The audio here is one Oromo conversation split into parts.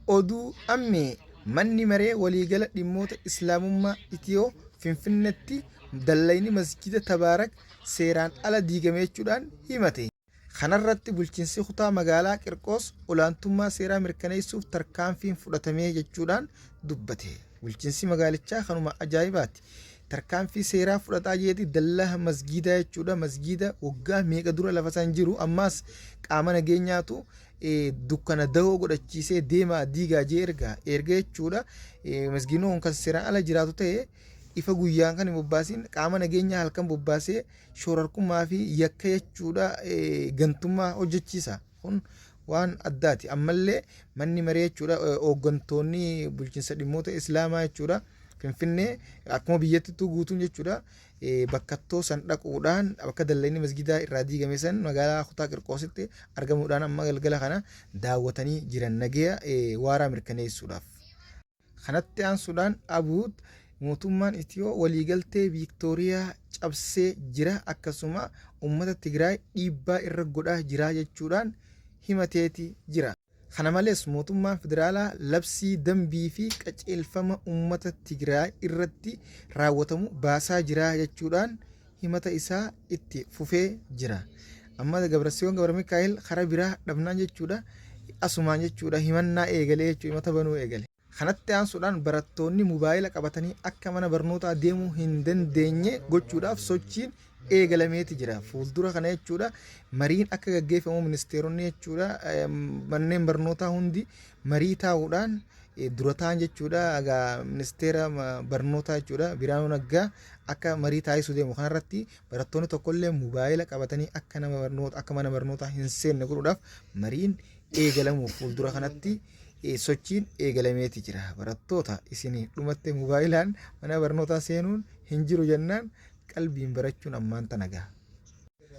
Oduu Ammee! Manni Maree Waliigala Dhimmoota Islaamummaa Itiyoo Finfinnetti dallayni Masjiida Tabaarak seeraan ala diigame jechuudhaan himate. Kanarratti bulchiinsi kutaa magaalaa Qirqoos olaantummaa seeraa mirkaneessuuf tarkaanfiin fudhatamee jechuudhaan dubbate. Bulchiinsi magaalichaa kanuma ajaa'ibaati. Tarkaanfii seeraa fudhataa jeeti dallaa masgiidaa jechuudha. Masgiida waggaa meeqa dura lafa san jiru ammaas qaama nageenyaatu dukkana dahoo godhachiisee deemaa diigaa jee erga erga jechuudha. Masgiidni kun kan seeraan ala jiraatu ta'e ifa guyyaan kan hin bobbaasin qaama nageenyaa halkan bobbaasee shoorarkummaa fi yakka jechuudha gantummaa hojjechiisa. Kun waan addaati. Ammallee manni maree jechuudha hooggantoonni bulchiinsa dhimmoota Islaamaa jechuudha Finfinnee akkuma biyyatittuu guutuun jechuudha bakkattoo san dhaquudhaan bakka dallayni masgidaa irraa diigame san magaalaa kutaa Qirqoositti argamuudhaan amma galgala kana daawwatanii jiran nageya waaraa mirkaneessuudhaaf. Kanatti aansuudhaan Abuud mootummaan Itiyoo waliigaltee Viiktooriyaa cabsee jira akkasuma ummata Tigraay dhiibbaa irra godhaa jira jechuudhaan himateeti jira. Kana malees mootummaan federaalaa labsii, dambii fi qaceelfama ummata Tigraay irratti raawwatamu baasaa jira jechuudhaan himata isaa itti fufee jira. Amma Gabratsiyoon Gabramikaa'el kara biraa dhabnaan jechuudha asumaan jechuudha himannaa eegalee jechuudha himata banuu eegale. Kanatti aansuudhaan barattoonni mobaayila qabatanii akka mana barnootaa deemuu hin dandeenye gochuudhaaf sochiin eegalameeti jira. Fuuldura kana jechuudha mariin akka gaggeeffamu ministeeronni jechuudha manneen barnootaa hundi marii taa'uudhaan dura ta'an jechuudha egaa ministeera barnootaa jechuudha Biraanuu Naggaa akka marii taasisuu deemu kanarratti barattoonni tokkollee mobaayila qabatanii akka nama barnoota akka mana barnootaa hin seenne godhuudhaaf mariin eegalamuuf fuuldura kanatti sochiin eegalameeti jira. Barattoota isin dhumatte mobaayilaan mana barnootaa seenuun hin jiru jennaan qalbiin barachuun ammaan tana gaha.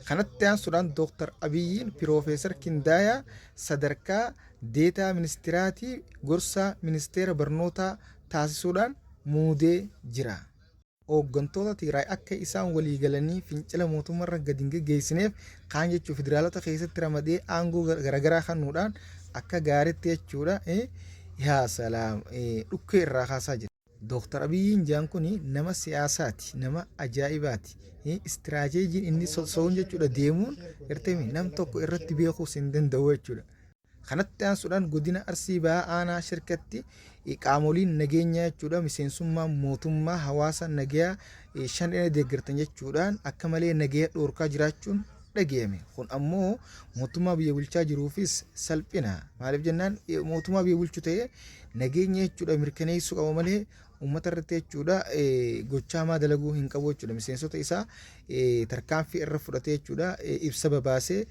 Kanatti aansuudhaan Dooktar Abiyyiin Piroofeesar Kindaayaa sadarkaa Deetaa Ministiraatii gorsaa Ministeera Barnootaa taasisuudhaan muudee jira. Hooggantoota Tigraay akka isaan walii galanii fincila mootummarra gadi hin geggeessineef kaan jechuun federaalota keessatti ramadee aangoo garagaraa kennuudhaan akka gaariitti jechuudha. Yaa salaam dhukkee irraa kaasaa jira. Dooktar Abiyyiin jaan kun nama siyaasaati, nama ajaa'ibaati. Istiraateejiin inni soso'uun jechuudha deemuun gartee nam tokko irratti beekuus hin danda'u jechuudha. Kanatti aansuudhaan godina Arsii Bahaa aanaa Shirkatti qaamoliin nageenyaa jechuudha miseensummaa mootummaa hawaasa nagayaa shanee deeggartan jechuudhaan akka malee nagaya dhoorkaa jiraachuun dhagayame. Kun ammoo mootummaa biyya bulchaa jiruufis salphina. Maaliif jennaan mootummaa biyya bulchu ta'ee nageenya jechuudha mirkaneessuu qaba malee uummata irratti jechuudha gochaa hamaa dalaguu hin qabu jechuudha. Miseensota isaa tarkaanfii irra fudhatee jechuudha ibsa babaasee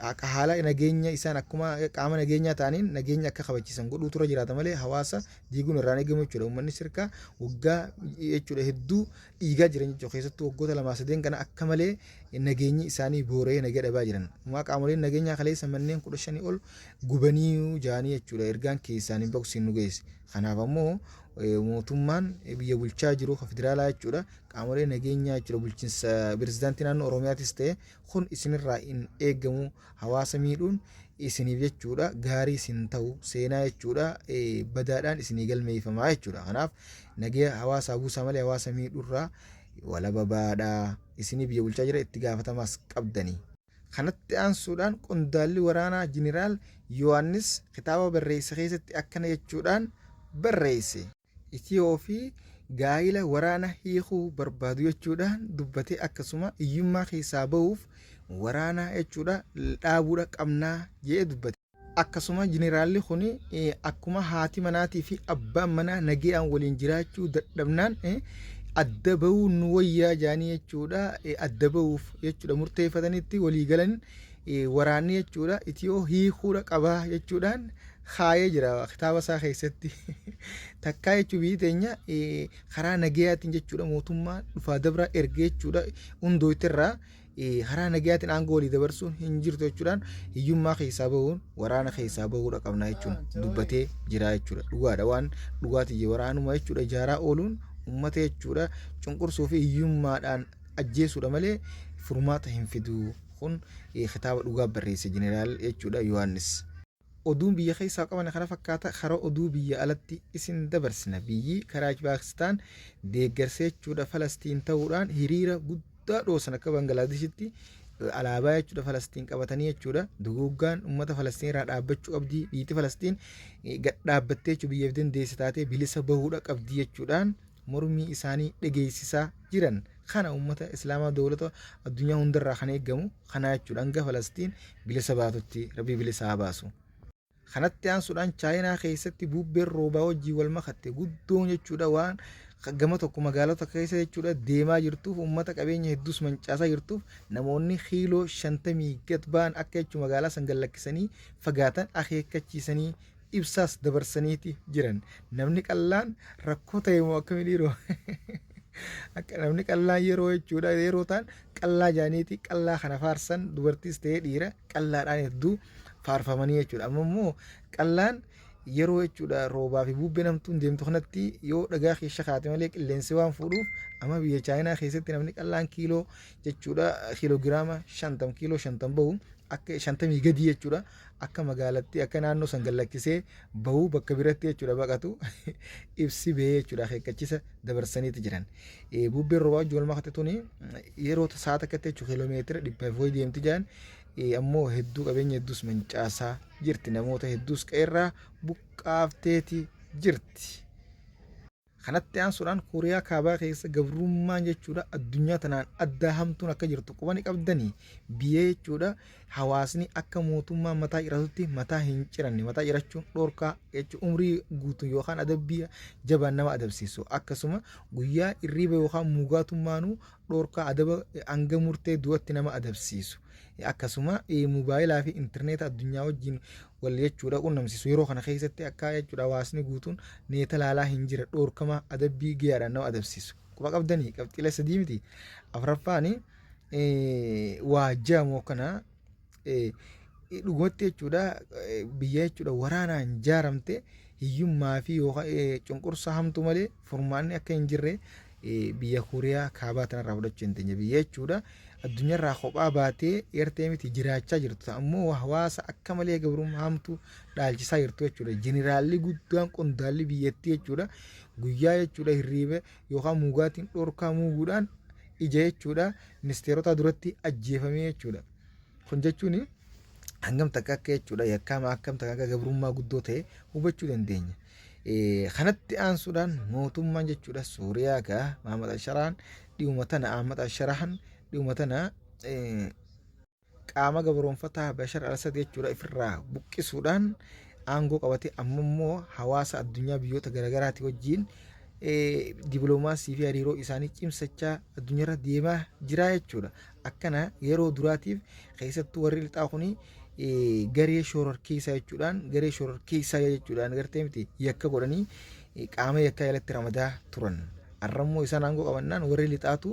akka haala nageenya isaan akkuma qaama nageenyaa ta'aniin nageenya akka kabachiisan godhuu tura jiraata malee hawaasa diiguun irraan eegamu jechuudha. Uummanni sirkaa waggaa jechuudha hedduu dhiigaa jiran jechuudha. Keessattuu waggoota lamaa sadeen kana akka malee nageenyi isaanii boora'ee nagaa dhabaa jiran. Uumaa qaamoleen nageenyaa kaleessa manneen 15 ol gubanii jaanii jechuudha. Ergaan keessaan hin boqsiin nu geesse. Kanaaf ammoo mootummaan biyya bulchaa jiru kan federaalaa jechuudha. Qaamolee nageenyaa jechuudha bulchiinsa pirezidaantii naannoo Oromiyaatis ta'e kun isinirraa hin eegamu hawaasa miidhuun isiniif jechuudha gaarii isin ta'u seenaa jechuudha badaadhaan isinii galmeeffamaa jechuudha. Kanaaf nagaya hawaasaa buusaa malee hawaasa miidhuurraa walaba baadhaa isinii biyya bulchaa jira itti gaafatamaas qabdanii. Kanatti aansuudhaan qondaalli waraanaa Jeneraal Yohaannis kitaaba barreesse keessatti akkana jechuudhaan barreesse. Itiyoo fi gaa'ila waraana hiikuu barbaadu jechuudhaan dubbate akkasuma hiyyummaa keessaa bahuuf waraana jechuudha dhaabuudha qabnaa jedhee dubbate. Akkasuma jeneraalli kun akkuma haati manaatii fi abbaan manaa nagayaan waliin jiraachuu dadhabnaan adda bahuu nu wayyaa jaanii jechuudha adda bahuuf jechuudha murteeffatanitti walii galan waraanni jechuudha itiyoo hiikuudha qabaa jechuudhaan kaayee jira kitaaba isaa keessatti. Takkaa jechuun biyyi teenya karaa nagayaatiin jechuudha mootummaa dhufaa dabraa ergee jechuudha hundooyterraa karaa nagayaatiin aangoo walii dabarsuun hin jirtu jechuudhaan hiyyummaa keessaa bahuun waraana keessaa bahuudha qabna jechuun dubbatee jira jechuudha. Dhugaadha waan dhugaatii waraanuma jechuudha ijaaraa ooluun uummata jechuudha cunqursuu fi hiyyummaadhaan ajjeesuudha malee furmaata hin fidu. Kun kitaaba dhugaa barreesse jeneraal jechuudha Yohaannis. Oduun biyya keessaa qabane kana fakkaata. Karaa oduu biyya alatti isin dabarsina. Biyyi karaa Paakistaan deeggarsa jechuudha Falastiin ta'uudhaan hiriira guddaa dhoosan. Akka Bangalaadeshitti alaabaa jechuudha Falastiin qabatanii jechuudha. Duguuggaan uummata Falastiin irraa dhaabbachuu qabdi. Biyyi Falastiin gad dhaabbattee jechuudha biyyaaf dandeesse taatee bilisa bahuudha qabdi jechuudhaan mormii isaanii dhageessisaa jiran. Kana uummata Islaamaa dowlata addunyaa hundarraa kan eegamu kana jechuudha. Hanga Falastiin bilisa baatutti Rabbi bilisa haa baasu. Kanatti aansuudhaan Chaayinaa keessatti bubbeen roobaa wajjin wal makatte guddoon jechuudha waan gama tokko magaalota keessa jechuudha deemaa jirtuuf, uummata qabeenya hedduus mancaasaa jirtuuf, namoonni kiiloo 50 gad ba'an akka jechuun magaalaa san gad lakkisanii fagaatan akeekkachiisanii ibsaas dabarsaniiti jiran. Namni qallaan rakkoo ta'e moo akkamii dhiiroo? Akka namni qallaan yeroo jechuudha yeroo ta'an qallaa jaaniiti qallaa kana faarsan, dubartiis ta'ee dhiira qallaadhaan hedduu faarfamanii jechuudha. Amma immoo qallaan yeroo jechuudha roobaa fi bubbeen hamtuun deemtu kanatti yoo dhagaa keessa kaate malee qilleensi waan fuudhuuf, amma biyya Chaayinaa keessatti namni qallaan kiiloo jechuudha kiiloogiraama 50, kiiloo 50 bahu, akka 50 gadii jechuudha, akka magaalatti akka naannoo san gad lakkisee bahuu bakka biratti jechuudha baqatu ibsi bahee jechuudha akeekkachisa dabarsaniiti jiran. Bubbeen roobaa wajjin wal makate tuni yeroo sa'a takkatti jechuudha kiiloomeetira 400 wayii deemti jedhan. Ammoo hedduu qabeenya hedduus mancaasaa jirti, namoota hedduus qe'eerraa buqqaafteeti jirti. Kanatti aansuudhaan Kooriyaa Kaabaa keessa gabrummaan jechuudha addunyaa tanaan addaa hamtuun akka jirtu quba ni qabdanii. Biyya jechuudha hawaasni akka mootummaa mataa ciratutti mataa hin ciranne, mataa cirachuun dhorkaa jechuun umrii guutuu yookaan adabbii jabaan nama adabsiisu, akkasuma guyyaa irriiba yookaan mugaatummaanuu dhorkaa adaba hanga murtee du'atti nama adabsiisu, akkasuma mobaayilaa fi intarneeta addunyaa wajjin wal jechuudha qunnamsiisu yeroo kana keessatti akka jechuudha hawaasni guutuun neeta laalaa hin jira dhorkama adabbii gahaadhaan nama adabsiisu quba qabdanii. Qabxiilee sadii miti, afuraffaani waa jamoo kana dhugumatti jechuudha biyya jechuudha waraanaan jaaramte hiyyummaa fi cunqursaa hamtu malee furmaanni akka hin jirre biyya Kooriyaa Kaabaa tanarraa fudhachuu hin dandeenya. Biyya jechuudha addunyaarraa kophaa baatee eertee miti jiraachaa jirtu, ammoo hawaasa akka malee gabrummaa hamtu dhaalchisaa jirtu jechuudha. Jeneraalli guddaan qondaalli biyyattii jechuudha guyyaa jechuudha hirriiba yookaan mugaatiin dhorkaa muuguudhaan ija jechuudha ministeerota duratti ajjeefamee jechuudha. Kun jechuun hangam takka akka jechuudha yakkaama akkam takka akka gabrummaa guddoo ta'e hubachuu dandeenya. Kanatti aansuudhaan mootummaan jechuudha Suuriyaa gaa Mahamad Asharaan dhiyuma tana, Ahmad Asharahan dhiyuma tana qaama gabroonfataa Bashar al-Assad jechuudha ifirraa buqqisuudhaan aangoo qabate. Amma immoo hawaasa addunyaa biyyoota garaagaraati wajjin dibiloomaasii fi hariiroo isaanii cimsachaa addunyaarra deemaa jira jechuudha. Akkana yeroo duraatiif keessattuu warri lixaa kuni garee shororkeessaa jechuudhaan, garee shororkeessaa jechuudhaan gartee miti yakka godhanii qaama yakkaa jalatti ramadaa turan. Har'ammoo isaan aangoo qabannaan warri lixaatu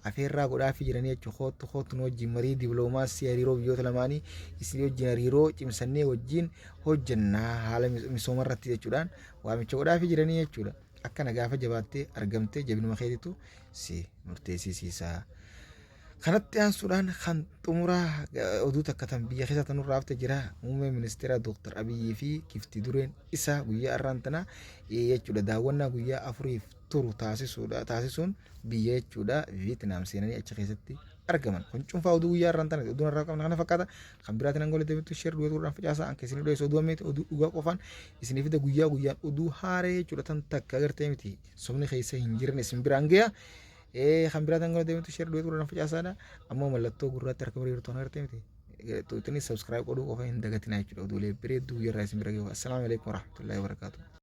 afeerraa godhaafii jiranii jechuudha. Koottu koottu, nu wajjin marii dibiloomaasii hariiroo biyyoota lamaanii isin wajjin hariiroo cimsannee wajjin hojjannaa haala misooma irratti jechuudhaan waamicha godhaafii jiranii jechuudha. Akkana gaafa jabaattee argamtee jabinuma keetitu si murteessisiisa. Kanatti aansuudhaan kan xumuraa oduu takka tan biyya keessa tanurraa hafte jira. Muummeen ministeera Dr. Abiyyii fi gifti dureen isaa guyyaa har'aan tana jechuudha daawwannaa guyyaa 4f turu taasisuudha taasisuun biyya jechuudha Vietnaam seenanii achi keessatti argaman. Kun cuunfaa oduu guyyaa har'aan tana oduun har'aa qabna kana fakkaata. Kan biraatiin hanga walitti deebitu share duwwaa turuudhaan facaasaa. Anka isinii dho'eessu oduu ammeeti, oduu dhugaa qofaan isinii fida. Guyyaa guyyaan oduu haaree jechuudha tan takka agartee miti sobni keessa hin jiran isin biraan ga'a. Kan biraatiin hanga walitti deebitu share duwwaa turuudhaan facaasaadha. Ammoo mallattoo gurraatti harka bira jirtu agartee miti. Tuutanii subscribe godhuu qofa hin dagatinaa jechuudha. Oduulee bareedduu guyyaa irraa isin bira gahu. Assalaamu alaikum warahmatullahi wabarakatuh.